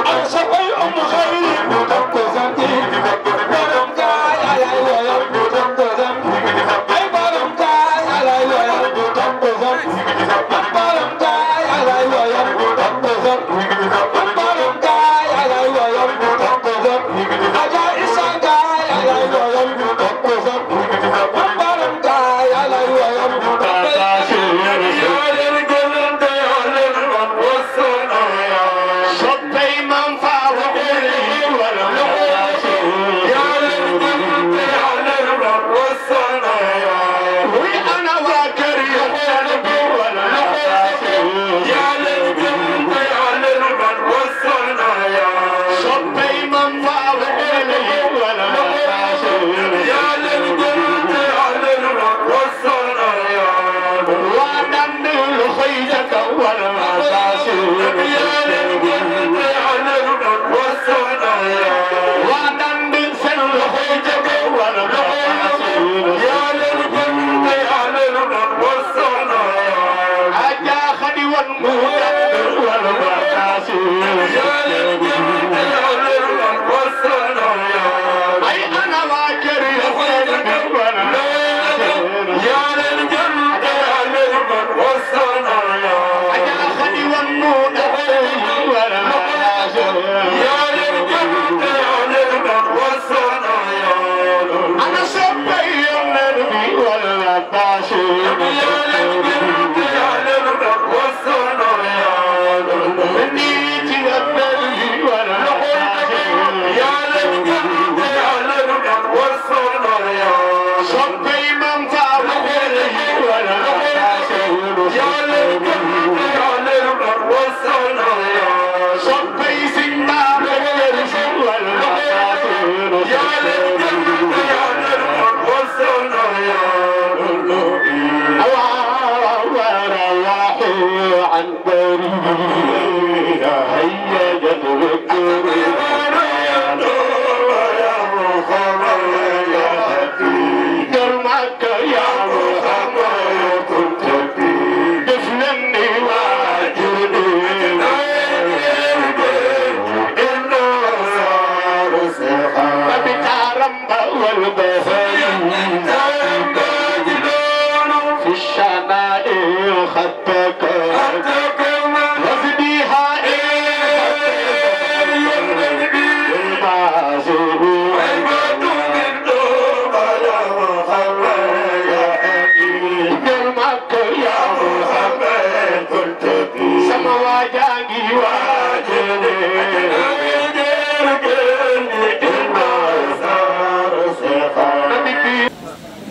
أنا شبي أم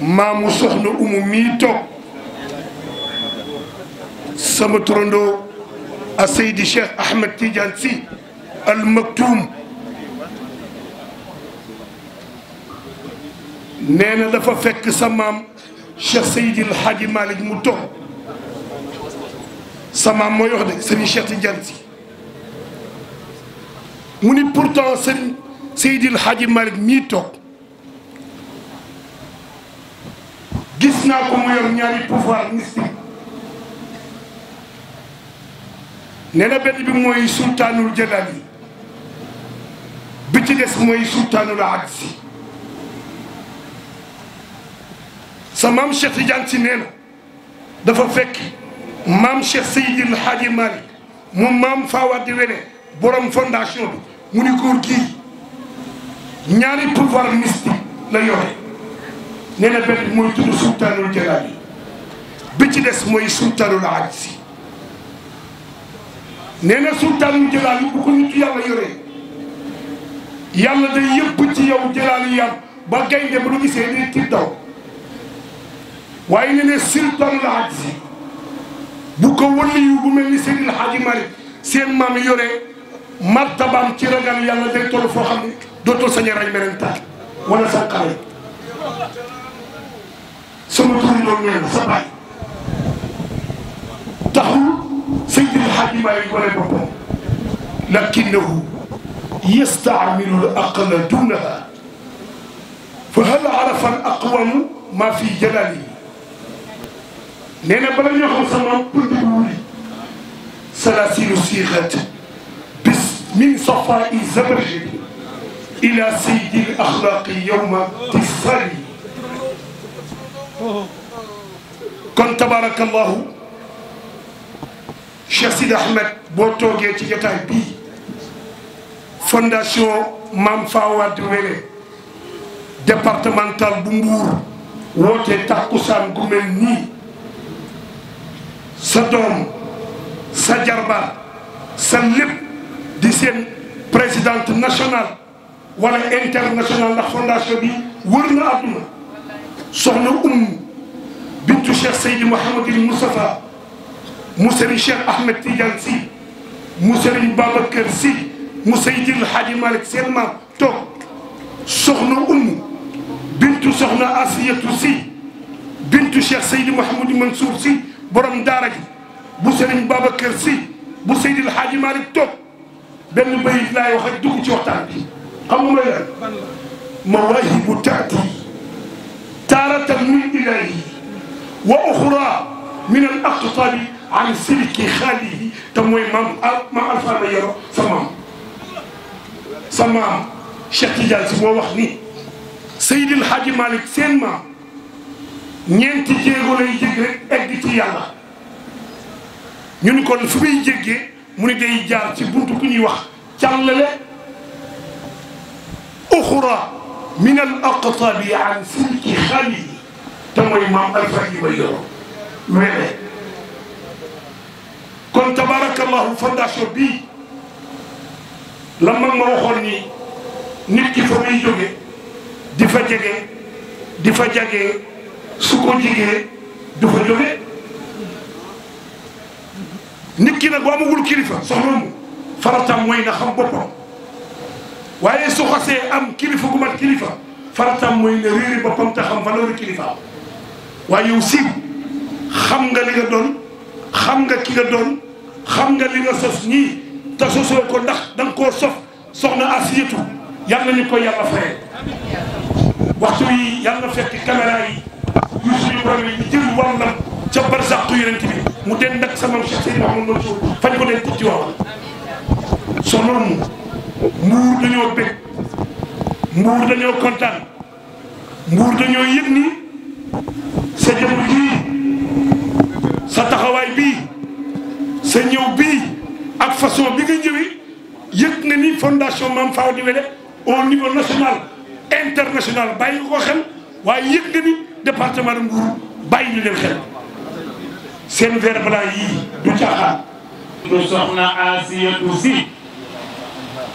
maamu soxna umu mii toog sama turandoo a Seydi Cheikh Ahmed Tidiane Sy Al Maktoum nee na dafa fekk sa maam Cheikh Seydi El Hadji Malick mu toog sa maam mooy wax de Serigne Cheikh Tidiane Sy mu ni pourtant Serigne Seydi El Hadji Malick mii toog gis naa ko mu yor ñaari pouvoir mystique nee na benn bi mooy sultaanul jalaali bi ci des mooy sultaanul adsi sa maam Cheikh Tidiane Sy nee na dafa fekk maam Cheikh Seydi El Hadji Malick mu maam Fawade Wele borom fondation bi mu ni góor gii ñaari pouvoir mystique la yore nee na benn bi mooy tudd sultaanul jalaali bi ci des mooy sultaanul adsi nee na sultaanul jalaali bu ko nit yàlla yoree yàlla day yëpp ci yow jalaali yam ba gaynde ba du gisee day tiit daw waaye nee na sultaanul adsi bu ko waliyu bu mel ni Seydi El Hadji Malick seen maam yoree martabaam ci ragal yàlla day toll foo xam ne dootul sañ a rey beneen taat wala sa xale sama tur loolu nee na sa baay taxul Seydi El Hadji Malick wane boppam lakinahu yastaamilu al aqla dunaha fa hal arafa al aqwamu ma fi jalalihi nee na bala ñoo xam sama pënd bu wuli salaasilu siixat bis min safai zabarjadi ila saydi l axlaqi yowma tisali kon tabarakallahu Cheikh Sidi Ahmed boo toogee ci jotaay bii fondation Mame Fawade Wele départemental bu Mbour woote takkusaan gu mel nii sa doom sa jarbaat sa lépp di seen présidente nationale wala internationale ndax fondation bi wër na àdduna soxna bintu Cheikh Seydi Mouhamadul Moustapha mu Serigne Cheikh Ahmed Tidiane Sy mu Serigne Babacar Sy mu Seydi El Hadji Malick seen maam toog soxna bintu soxna Asiyatu Sy bintu Cheikh Seydi Mouhamadou Mansour Sy borom daara ji bu Serigne Babacar Sy bu Seydi El Hadji Malick toog benn bayit laay wax ak dugg ci waxtaan bi xam nga mooy lan mawaahibu taati taaratan min ilahi wa uxra min al aqtabi an silki xaalihi te mooy maam Alpha la yoro sa maam Cheikh Tidiane Sy moo wax ni Seydi El Hadji Malick seen maam ñeenti jéego lay jég rek egg ci yàlla ñu ni kon fu muy jéggee mu ni day jaar ci buntu ku ñuy wax càllale uxra min al aqtabi an silki xaalihi te mooy maam Alpha yi may yoro wele kon tabarakallahu fondation bii la mag ma waxoon ni nit ki fa muy jóge di fa jege di fa jagee su ko jigee du fa jóge nit ki nag bu amagul kilifa soxla mu faratam mooy na xam boppam waaye su xasee am kilifa gu mat kilifa faratam mooy na réeri boppam te xam valeur kilifa waaye yow si xam nga li nga doon xam nga ki nga doon xam nga li nga sos ñii te sosoo ko ndax da nga koo sof soxna Asiyatu yàlla ñu ko yàlla fayee waxtu yi yàlla fekk caméra yi yu suñu borom yi jël wàllam ca barsàqu yonent bi mu den nag sama Cheikh Seydi Mouhamadou Mansour fañ ko den ci wax soxna Mbuur dañoo bég Mbuur dañoo kontaan Mbuur dañoo yëg ni sa jëmm jii sa taxawaay bii sa ñëw bii ak façon bi nga ñëwee yëg nga ni fondation Mame Fawade Wele au niveau national international bàyyi ko xel waaye yëg nga ni département de Mbour bàyyi ñu leen xel seen vert blanc yii du caaxaan soxna Asiyatu Si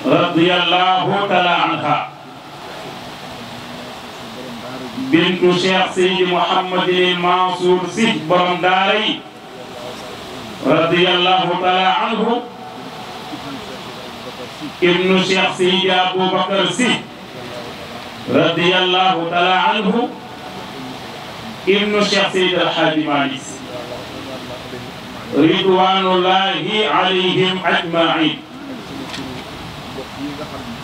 radiyallahu taala anha bintu Cheikh Seydi Mouhamadin Mansour Si borom daara yi radiyallahu taala anhu ibnu Cheikh Seydi Aboubacar Si radiyallahu taala anhu ibnu Cheikh Seydi Alhaji Malick ridwanullahi alayhim ajmain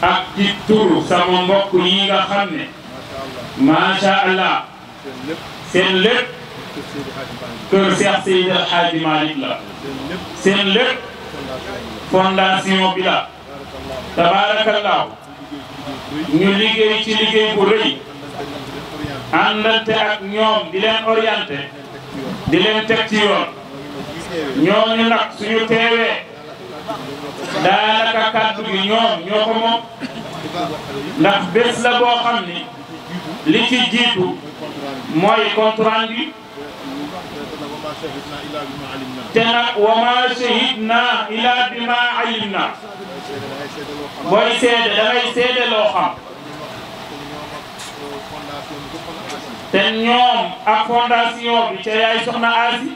ak ci turu sama mbokk yi nga xam ne macha allah seen lépp kër Cheikh Seydi Alhaji Malick la seen lépp fondation bi la tabarakallahu ñu liggéey ci liggéey bu rëy àndante ak ñoom di leen orienté di leen teg ci yoon ñooñu nag suñu teewee daanaka kàddu gi ñoom ñoo ko moom ndax bés la boo xam ni li ci jiitu mooy compte rendu te nag wa ma shahidna ila bima alimna booy seede da ngay seede loo xam te ñoom ak fondation bi ca yaay soxna Asi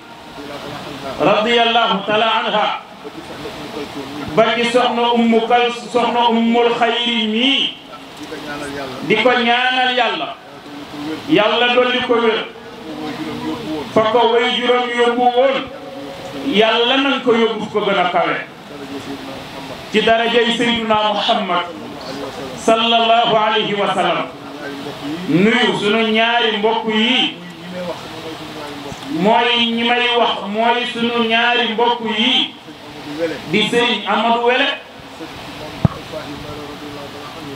radiyallahu taala anha ba ci soxna ummul xayri mii di ko ñaanal yàlla yàlla dolli ko wér fa ko way juróom yóbbu woon yàlla nañ ko yóbbu ko gën a kawe ci darajay Seydina Muhammad sallallahu alayhi wa sallam nuyu sunu ñaari mbokk yi mooy ñi may wax mooy sunu ñaari mbokk yi di sëriñ Amadou Wele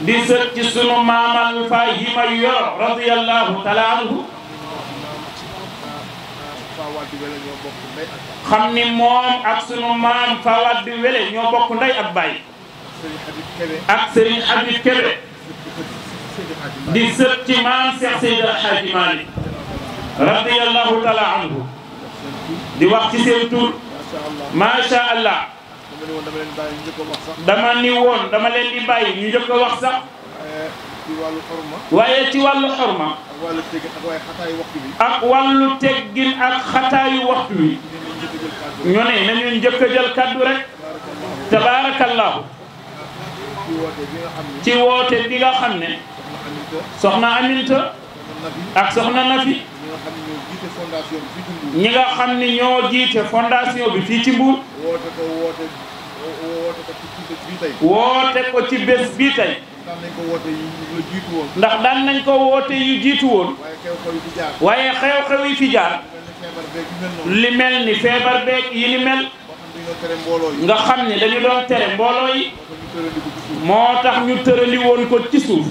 di sët ci sunu maamal Fahima Yoro radiyallahu taala anhu xam ni moom ak sunu maam Fawad Wele ñoo bokk ndey ak baay ak sëriñ Habib Kebe di sët ci maam Cheikh Seydi Alhaji Malick radiyallahu taala anhu di wax ci seen tur macha allah dama ni woon dama leen di bàyyi ñu njëkk a wax sax waaye ci wàllu xorma ak wàllu teggin ak xataayu waxtu wi ñu ne nañu njëkk a jël kaddu rek tabaarakallahu ci woote bi nga xam ne soxna Aminta ak soxna Nafi ñi nga xam ni ñoo jiite fondation bi fii ci Mbour woote ko ci bés bii tey ndax daan nañ ko woote yu jiitu woon waaye xew-xew yi fi jaar li mel ni feebar beeg yi ni mel nga xam ni dañu doon tere mbooloo yi moo tax ñu tërali woon ko ci suuf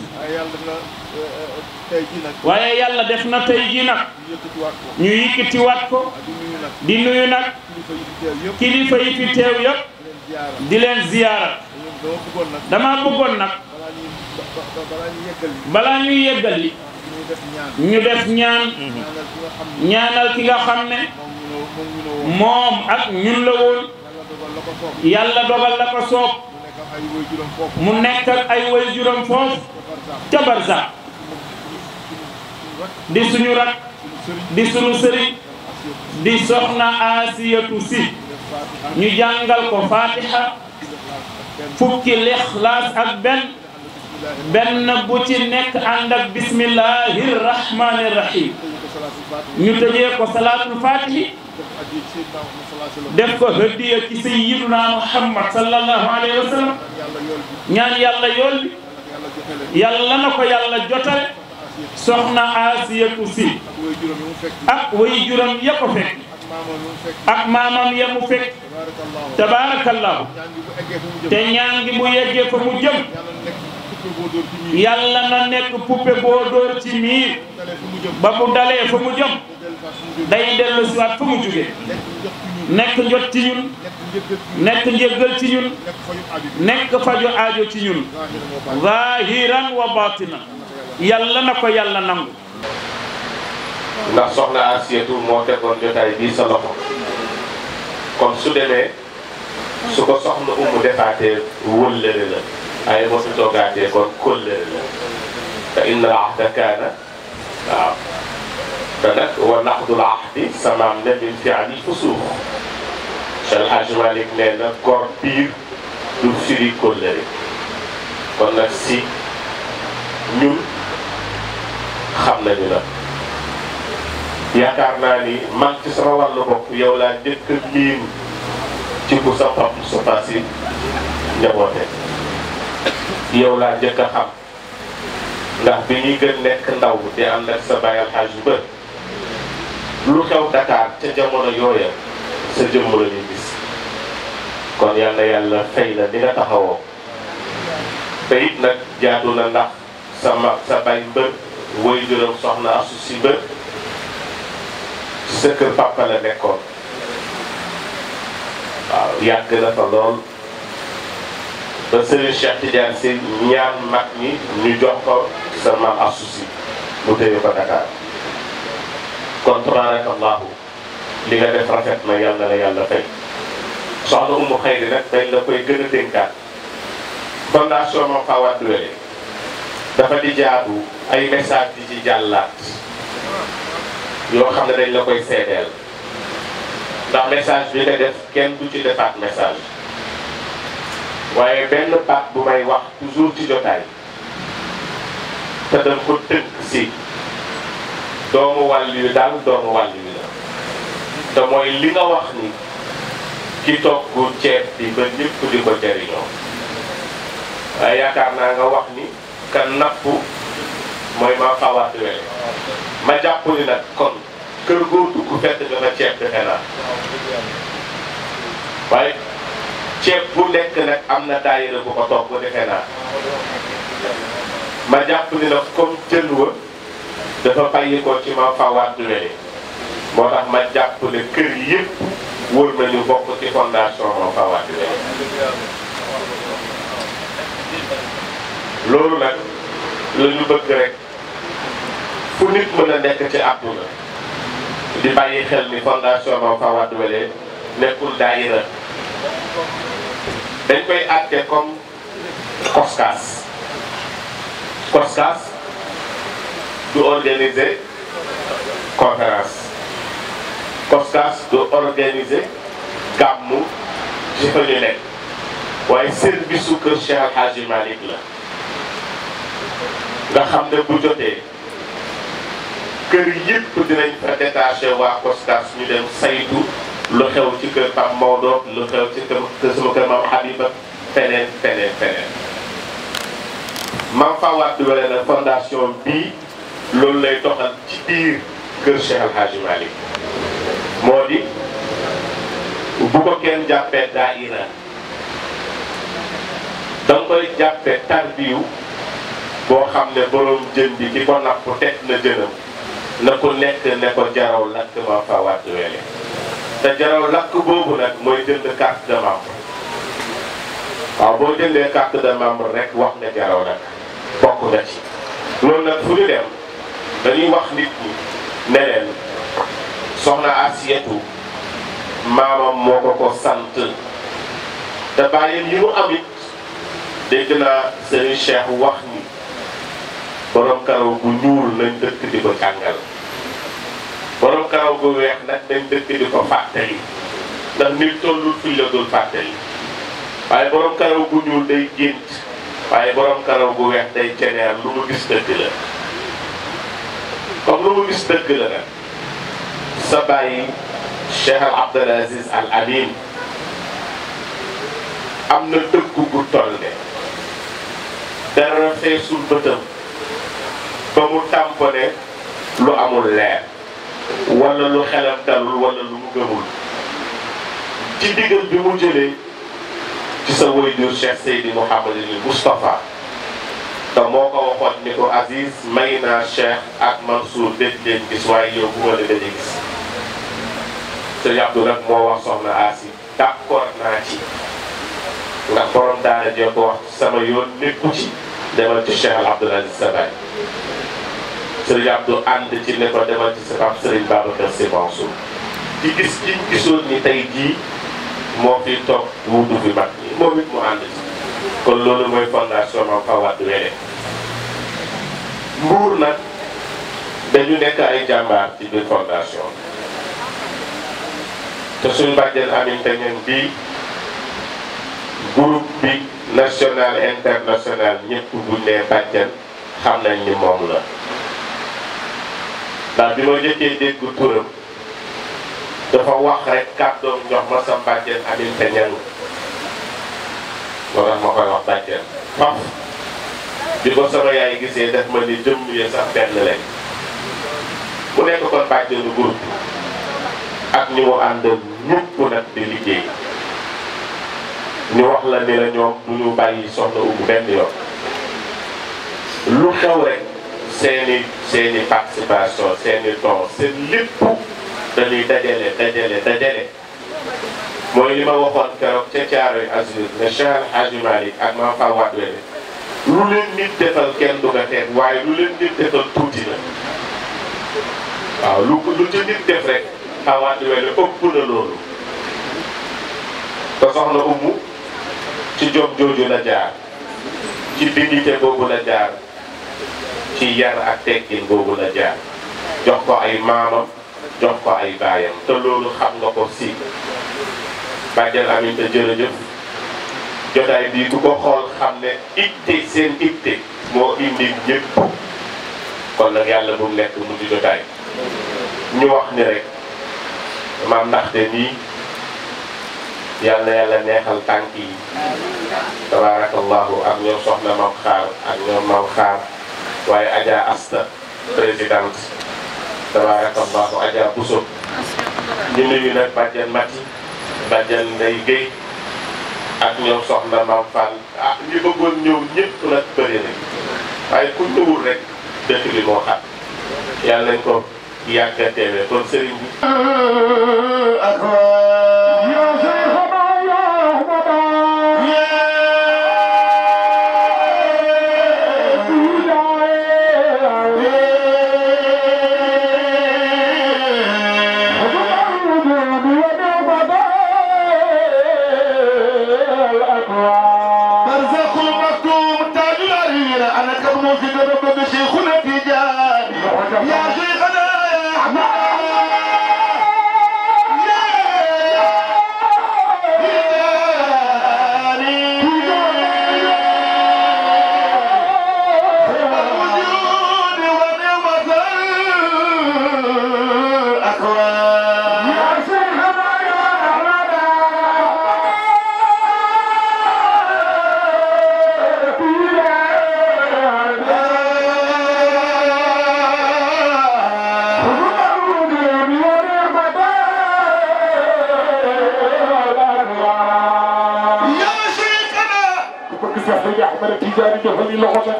waaye yàlla def na tey ji nag ñu yëkkatiwaat ko di nuyu nag kilifa yi fi teew yëpp di leen ziyaara dama bëggoon nag balaa ñuy yeggali ñu def ñaan ñaanal ki nga xam ne moom ak ñun la woon yàlla dogal la ko soob mu nekk ak ay waajuram foofu ca Barza di suñu rak di suñu sëriñ di soxna Asiyatu Si ñu jàngal ko Fatiha fukki Lixlaas ak benn bu ci nekk ànd ak bismillahir rahmanir rahim ñu tëjee ko salaatul Fatihi def ko hadiya ci sayyiduna Muhammad sallallahu alayhi wa sallam ñaan yàlla yool bi yàlla na ko yàlla jotale soxna Asiyatu Si ak way juram ya ko fekk ak maamam ya mu fekk tabaarakallahu te ñaan gi bu yeggee fa mu jëm yàlla na nekk poupée boo dóor ci miir ba bu dalee fa mu jëm day dellu si waat fa mu jóge nekk njot ci ñun nekk njéggal ci ñun nekk faju aajo ci ñun zahiran wa batinan yàlla na ko yàlla nangu ndax soxna Asiyatu moo tegoon jotaay bii sa loxo kon su demee su ko soxna Umu defaatee wëllëre la ay boo fi toogaatee kon kóllëre la te inna al ahda kaana waaw te nag wa naqdul ahdi samaam ne min fi'li fusuuq Cheikh El Hadj Malick nee na góor piir du firi kóllëre kon nag si ñun xam nañu la yaakaar naa ni man ci sama wàllu bopp yow laa njëkk a miin ci bu sa pap Moustapha Sy njaboote yow laa njëkk a xam ndax bi ñuy gën nekk ndaw di ànd ak sa baay alxaaj yu bër lu xew Dakar ca jamono yooya sa jëmm la ñuy gis kon yal na yàlla fay la di nga taxawoo te it nag jaadu na ndax sa baay mbër woy juróom soxna Asu Si mbër sa kër papa la nekkoon waaw yàgg na fa lool ba Serigne Cheikh Tidiane Sy ñaan mag ñi ñu jox ko sa maam Asu Si mu téye ko Dakar kon tabarakallahu li nga def rafet na yàlla na yàlla fay soxna Umu Xayri nag dañ la koy gën a dénkaat fondation Mame Fawade Wellé dafa di jaadu ay message di ci jàllaat yoo xam ne dañ la koy seedeel ndax message bi nga def kenn du ci defaat message waaye benn baat bu may wax toujours ci jotaay te dañ ko tënk si doomu wàll yu daal doomu wàll yu la te mooy li nga wax ni ki togg ceeb bi ba ñëpp di ko jëriñoo waaye yaakaar naa nga wax ni ka napp mooy Mame Fawade Wellé ma jàpp ni nag kon kër goo dugg fekk nga fa ceeb defe naa waaye ceeb bu nekk nag am na daayira bu ko togg defe naa ma jàpp ni nag comme jën wa dafa bàyyi ko ci Mame Fawade Wellé moo tax ma jàpp ne kër yëpp wër nañu bokk ci fondation Mame Fawade Wellé loolu nag la ñu bëgg rek fu nit mën a nekk ci àdduna di bàyyi xel ni fondation Mame Fawade Wellé nekkul daayira dañ koy àtte comme COSCAS COSCAS du organiser conférence COSCAS du organiser gàmmu ci fa ñu nekk waaye service su kër Cheikh El Hadji Malick la nga xam ne bu jotee kër yëpp dinañ fa détaché waa COSCAS ñu dem saytu lu xew ci kër Pape Maodo lu xew ci kër sama kër Mame Habiba feneen. Mame Fawade Wellé na fondation bii loolu lay doxal ci biir kër Cheikh El Hadji Malick moo di bu ko kenn jàppee daayira danga koy jàppee tarbiyu boo xam ne borom jën bi ki ko napp teg na jënam na ko nekk ne ko jaraw lakk Mame Fawade Wellé te jaraw lakk boobu nag mooy jënd carte de membre waaw boo jëndee carte de membre rek wax nga jaraw lakk bokk nga ci loolu nag fu ñu dem dañuy wax nit ñi ne leen soxna Asiyatu maamam moo ko sant te bàyyam yi mu amit dégg naa Serigne Cheikh wax ni borom karaw bu ñuul nañ dëkk di ko jàngal borom karaw bu weex nag dañ dëkk di ko fàttali ndax nit tollul fii la dul fàttali waaye borom karaw bu ñuul day gént waaye borom karaw bu weex day jeneer lu mu gis dëgg la comme lu mu gis dëgg la nag sa bàyyi Cheikh Abdoul Aziz Al Amin am na dëggu gu toll ne dara feesul bëtam ba mu tamponné lu amul leer wala lu xelam dalul wala lu mu gëmul ci digal bi mu jëlee ci sa waajur Cheikh Seydi Mouhamadul Moustapha te moo ko waxoon ni ko Aziz may naa Cheikh ak Mansour dégg leen gis waaye yow bu ma la dañuy gis sëñ Abdou nag moo wax soxna Asi d'accord naa ci ndax borom daara jee ko wax sama yoon nekku ci demal ci Cheikh Al Abdoul Aziz sa baay sëriñ Abdou ànd ci ne ko demal ci sa pap sëriñ Babacar Sy Mansour ci gis giñ gisoon ni tey jii moo fi toog wuutu fi mag ñi moom it mu ànd ci kon loolu mooy fondation Mame Fawade Wellé Mbour nag dañu nekk ay jàmbaar ci biir fondation te suñu bàjjen Aminata Niang bi groupe bi national international ñëpp buñ nee bàjjen xam nañ ni moom la ndax bi ma jëkkee dégg turam dafa wax rek kàddoom jox ma sa bàjjen Aminata Niang moo tax ma koy wax bàjjen faf bi ko sama yaay gisee def ma ni jëmm yi sax benn lañ mu nekk kon bàjjenu groupe ak ñi mu àndal ñëpp nag di liggéey ñu wax la ni la ñoom du ñu bàyyi soxna Oumou benn yoon lu xew rek seeni participation seeni don seen lépp dañuy dajale mooy li ma waxoon keroog ca Thiaroye Azur ne Cheikh El Hadji Malick ak Mame Fawade Wellé lu leen nit defal kenn du nga xeet waaye lu leen nit defal tuuti la waaw lu ca nit def rek Fawade Wellé ëpp na loolu te soxna Oumou ci jom jooju la jaar ci dignité boobu la jaar ci yar ak teggin boobu la jaar jox ko ay maamam jox ko ay baayam te loolu xam nga ko si bàjjen Aminata jërëjëf jotaay bii ku ko xool xam ne itte seen itte moo indi ñëpp kon nag yàlla bu mu nekk mujj jotaay ñu wax ni rek maam ndaxte nii yàlla neexal tànk yi tabarakallahu ak ñoom soxna Mam Xaar ak ñoom Mam Xaar waaye Adja Asta présidente tabarakallahu Adja Bousso ñu nuyu nag bàjjen Mati bàjjen Ndey Guèye ak ñoom soxna Mam Fall ah ñi bëggoon ñëw ñëpp nag bëri nañ waaye ku ñëwul rek dëkk bi moo xam yàlla nañ ko yàgg a teewee kon sëriñ bi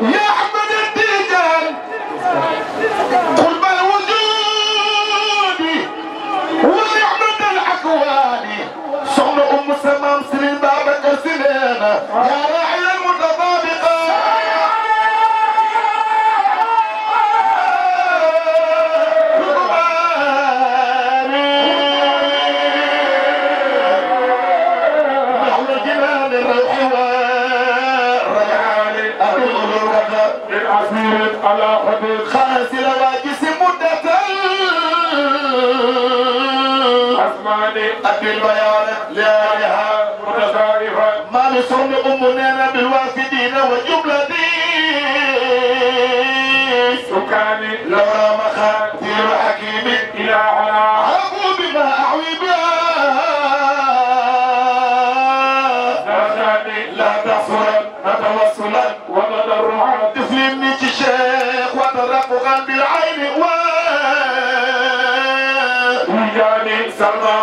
يا أحمد التيجان قلب الوجود ونعمة الأكوان صون أم سمام سنين بابك سنين يا راعي المتطابقة نحن جنان الروح بالعسير على حدود خاسر واجس مدة أسماني أدي البيان لآلها متشارفة ما لصون أمنا بالوافدين وجملتي سكاني لولا مخاطر حكيم إلى علا عرفوا بما أعوي بها لا تحصرا نتوصلا وتضرعا تسلمني الشيخ وترققا بالعين ويجاني سلمى